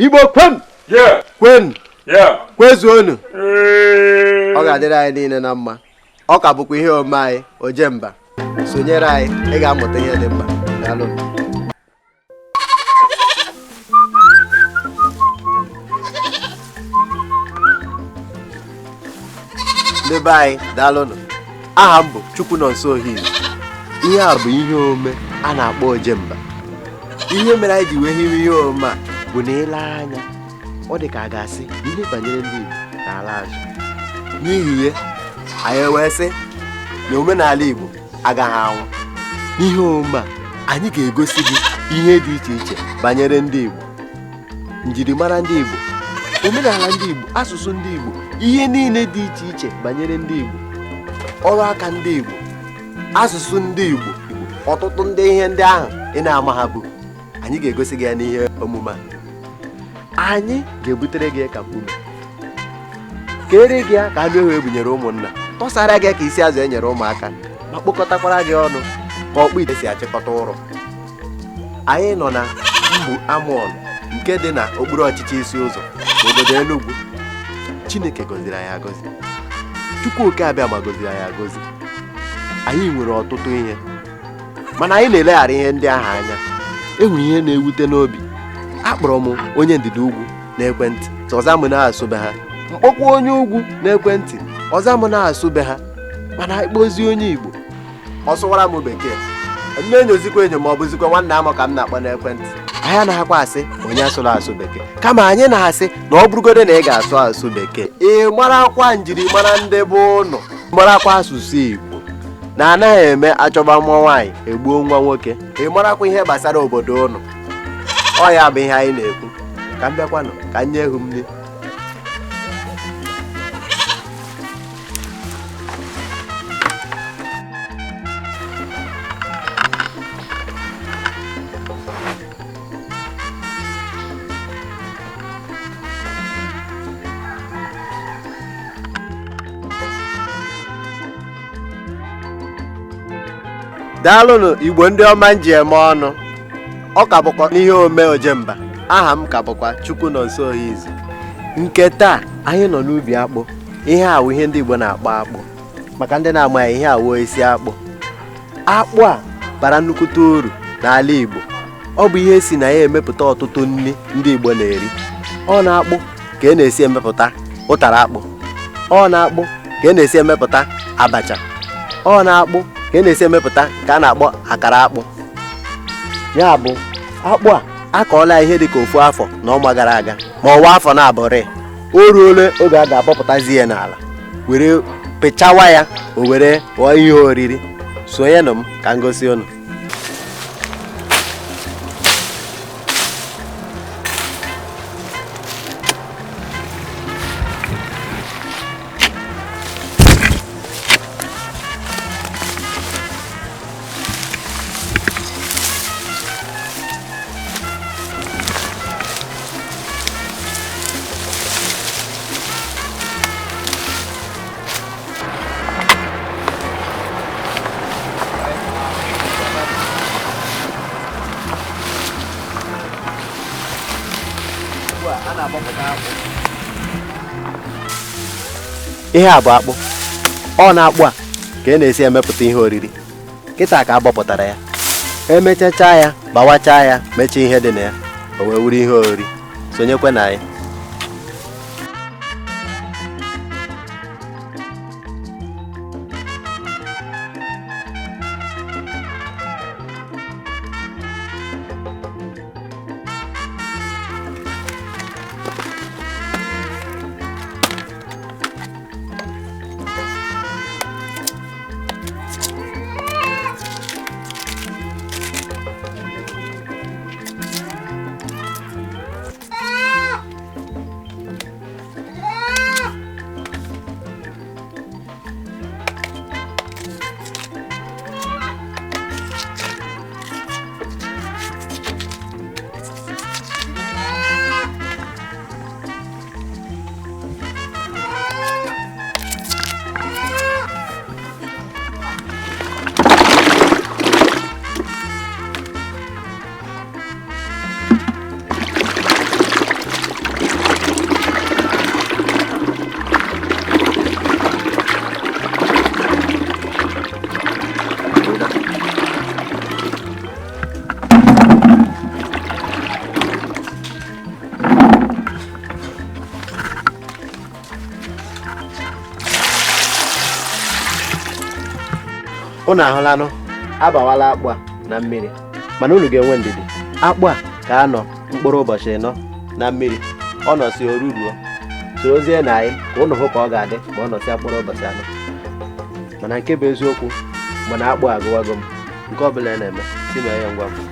Igbo kwen! Kwen! Kwezuonu! Ọ ga-adịrị anyị niile na mma. Ọ ka bụkwa ihe omume anyị Ojemba. Sonyere anyị, ị ga-amụta ihe dị mkpa. Daalụ. Ndị be anyị, daalụnụ. Aha m bụ Chukwunonso Ohizu. Ihe a bụ ihe omume a na-akpọ Ojemba. Ihe mere anyị ji wee hiwe ihe omume a bụ na ile anya, ọ dị ka a ga-asị ihe banyere ndị Igbo n'ala azụ. N'ihi ya, anyị wee sị na omenala Igbo agaghị anwụ. N'ihe omume a, anyị ga-egosi gị ihe dị iche iche banyere ndị Igbo, njirimara ndị Igbo, omenala ndị Igbo, asụsụ ndị Igbo, ihe niile dị iche iche banyere ndị Igbo, ọrụ aka ndị Igbo, asụsụ ndị Igbo, ọtụtụ ndị ihe ndị ahụ ị na-ama ha bụ anyị ga-egosi gị ya n'ihe omume a. Anyị ga-ebutere gị ka mkpume, kere gị ya ka anụ ewu ebunyere ụmụnna, tọsara gị ka isi azụ e nyere ụmụaka, ma kpokọtakwara gị ọnụ ka ọkpụ ite si achịkọta ụrọ. Anyị nọ na Mgbu Amọn nke dị na okpuru ọchịchị isi ụzọ n'obodo Enugu. Chineke gọziri anyị agọzi, Chukwu Okike Abịama gọziri anyị agọzi. Anyị nwere ọtụtụ ihe, mana anyị na-eleghara ihe ndị ahụ anya. E nwere ihe na-ewute n'obi. Akpọrọ m onye ndịda ugwu n'ekwentị, ọza m na-asụ be ha. Mkpọkwa onye ugwu n'ekwentị, ọza m na-asụ be ha. Mana ịkpọzi onye Igbo, ọ sụwara m bekee. M na-enyozikwa enyo ma ọ bụzikwa nwanne amụ ka m na-akpọ n'ekwentị. Anyị anaghịkwa asị onye asụrụ asụ bekee, kama anyị na-asị na ọ bụrụgodo na ị ga-asụ asụ bekee, ị marakwa njirimara ndị bụ ụnụ, marakwa asụsụ Igbo, na anaghị eme achọba nwa nwaanyị egbuo nwa nwoke, ị marakwa ihe gbasara obodo ụnụ. Ọ ya bụ ihe anyị na-ekwu. Ka m bịakwanụ ka m nye ehu m nri. Daalụnụ Igbo ndị ọma m ji eme ọnụ. Ọ ka bụkwa n'ihe ome Ojemba. Aha m ka bụkwa Chukwunonso Ohizu. Nke taa anyị nọ n'ubi akpụ. Ihe a wụ ihe ndị Igbo na-akpọ akpụ. Maka ndị na-amaghị, ihe a wụ isi akpụ. Akpụ a bara nnukwute uru n'ala Igbo. Ọ bụ ihe si na ya emepụta ọtụtụ nri ndị Igbo na-eri. Ọ na-akpụ ka e na-esi emepụta ụtara akpụ. Ọ na-akpụ ka e na-esi emepụta abacha. Ọ na-akpụ ka e na-esi emepụta nke a na-akpọ akara akpụ. Ya bụ akpụ a akọọla ihe dịka ofu afọ na ọnwa gara aga, ma ọwa afọ na-abụrị. O ruole oge a ga-abọpụtazi ya n'ala were pịchawa ya, o were ghọọ ihe oriri. Sonyenụ m ka m gosi unu. Ihe a bụ akpụ. Ọ na-akpụ a ka e na-esi emepụta ihe oriri. Kịta ka a bọpụtara ya, emechachaa ya, gbawachaa ya, mechaa ihe dị na ya, o wee wuru ihe oriri. Sonyekwe na anyị. Unu ahụlanụ, abawala akpụ a na mmiri, mana unu ga-enwe ndidi. Akpụ a ka anọ mkpụrụ ụbọchị 4 na mmiri, ọ nọsi oruruo. Sorozie na anyị ka unu hụ ka ọ ga-adị ma ọ nọsịa mkpụrụ ụbọchị 4. Mana nke bụ eziokwu, mana akpụ agụwago m, nke ọbụla ị na-eme si mee ya ngwa ngwa.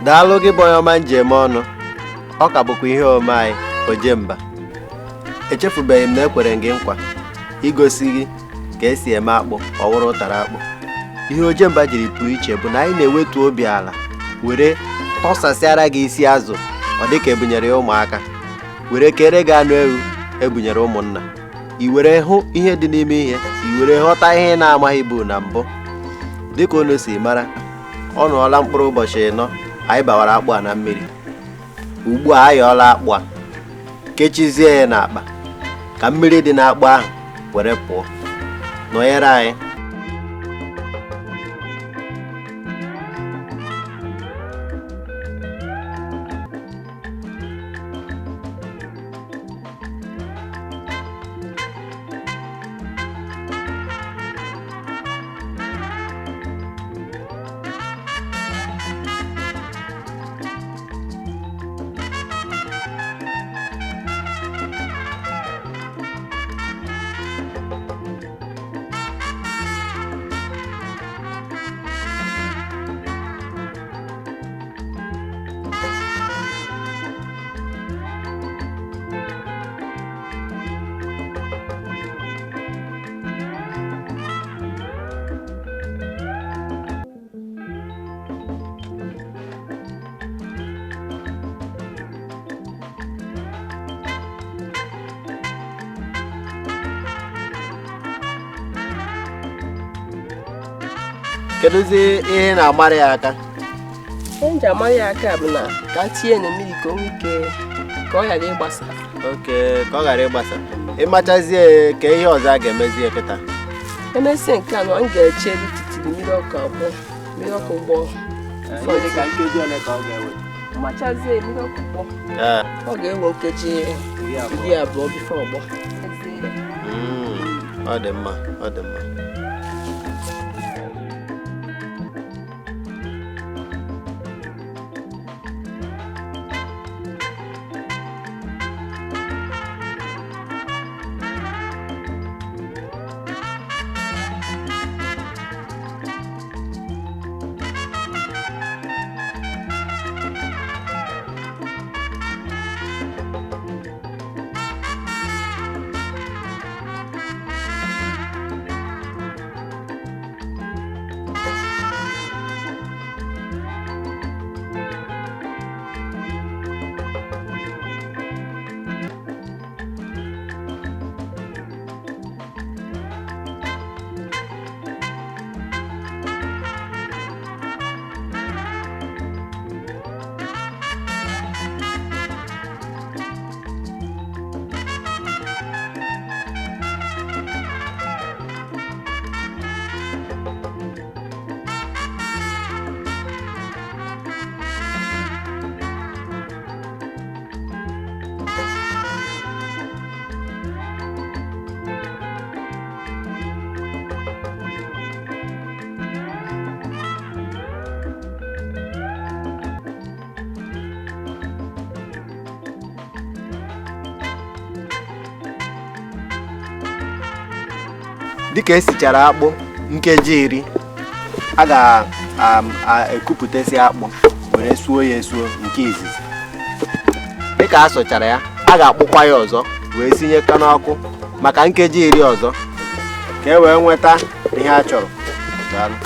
Daalụ gị bụ onye ọma njem ọnụ. Ọ ka bụkwa ihe omume anyị Ojemba. Echefubeghị m na ekwere m gị nkwa igosi gị ka esi eme akpụ ọ wụrụ ụtara akpụ. Ihe Ojemba jiri pụọ iche bụ na anyị na-ewetu obi ala were tọsasịara gị isi azụ ọ dịka ebunyere ya ụmụaka, were kere gị anụ ewu ebunyere ụmụnna, i were hụ ihe dị n'ime ihe, i were ghọta ihe ị na-amaghị bụ na mbụ. Dịka unu si mara, ọ nọọla mkpụrụ ụbọchị 4 anyị bawara akpụ a na mmiri. Ugbu a ayọọla akpụ a, kechizie ya n'akpa ka mmiri dị n'akpụ ahụ were pụọ. Nọnyere anyị. Kedụzi ihe na-amara ya aka? Ihe m ji amara ya aka bụ na ka m tinye na mmiri ka o nwee ike ka ọ ghara ịgbasa. Oke, ka ọ ghara ịgbasa. Ịmachazie ka ihe ọzọ a ga-emezi ya kịta? Emesie nke a na m ga-eche titiri mmiri ọkụ agbọ, mmiri ọkụ gbọọ. Nkeji ole ka ọ ga-ewe? Mmachazie mmiri ọkụ gbọọ. Ọ ga-ewe nkeji 20 bifo ọgbọ. Ọ dị mma, ọ dị mma. Dịka esichara akpụ nkeji 10, a ga-ekupụtasị akpụ were suo ya esuo nke izizi. Dịka a sụchara ya, a ga-akpụkwa ya ọzọ wee sinyekwa n'ọkụ maka nkeji 10 ọzọ ka e wee nweta ihe a chọrọ. Daalụ.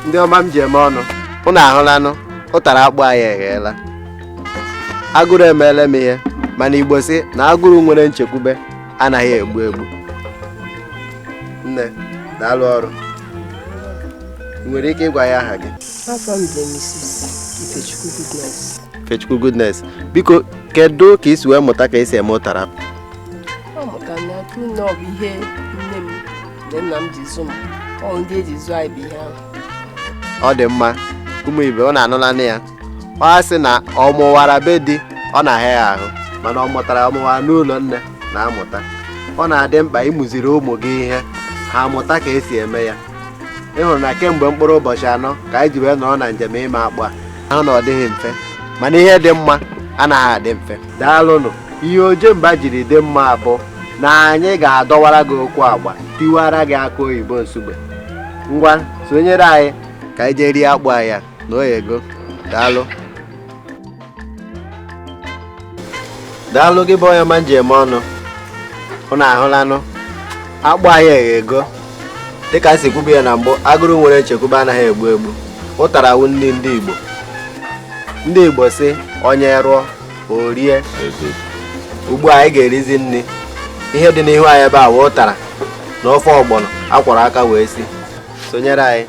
Ndị ọma m ji eme ọnụ, ụnụ ahụlanụ ụtara akpụ anyị egheela. Agụrụ emeela m ihe, mana Igbo sị na agụrụ nwere nchekwube anaghị egbu egbu. Nne, daalụ ọrụ. Ị nwere ike ịgwa ya aha gị? Afọ m bụ Mrs. Ifechukwu Goodness. Ifechukwu Goodness, biko kedu ka i si wee mụta ka esi eme ụtara? Ọ mụtara na atụ na ọ bụ ihe nne m na nna m ji zụ m, ọ ndị eji zụ anyị bụ ihe ahụ. Ọ dị mma, ụmụ ibe ọ na-anụlanụ ya. Ọ sị na ọ mụwara be di ọ na-ahịa ya ahụ, mana ọ mụtara ọmụwara n'ụlọ nne na-amụta. Ọ na-adị mkpa ịmụziri ụmụ gị ihe ha amụta ka esi eme ya. Ị hụrụ na kemgbe mkpụrụ ụbọchị 4 ka anyị ji wee nọrọ na njem ime akpụ a, ahụ na ọ dịghị mfe, mana ihe dị mma anaghị adị mfe. Daalụnụ. Ihe Ojemba jiri dị mma bụ na anyị ga-adọwara gị okwu agba, tiwara gị aka oyibo nsugbe. Ngwa, sonyere anyị ka anyị jee rie akpụ anyị na oye ego. Daalụ. Daalụ gị bụ onye ọma nji eme ọnụ. Ụnụ ahụlanụ akpụ anyị eghe ego. Dịka a si kwubu ya na mbụ, agụrụ nwere nchekwube anaghị egbu egbu. Ụtara wụ nri ndị Igbo. Ndị Igbo sị onye rụọ o rie. Ugbu a anyị ga-erizi nri. Ihe dị n'ihu anyị ebe a wụ ụtara na ofe ọgbọnọ akwọrọ aka wee si. Sonyere anyị.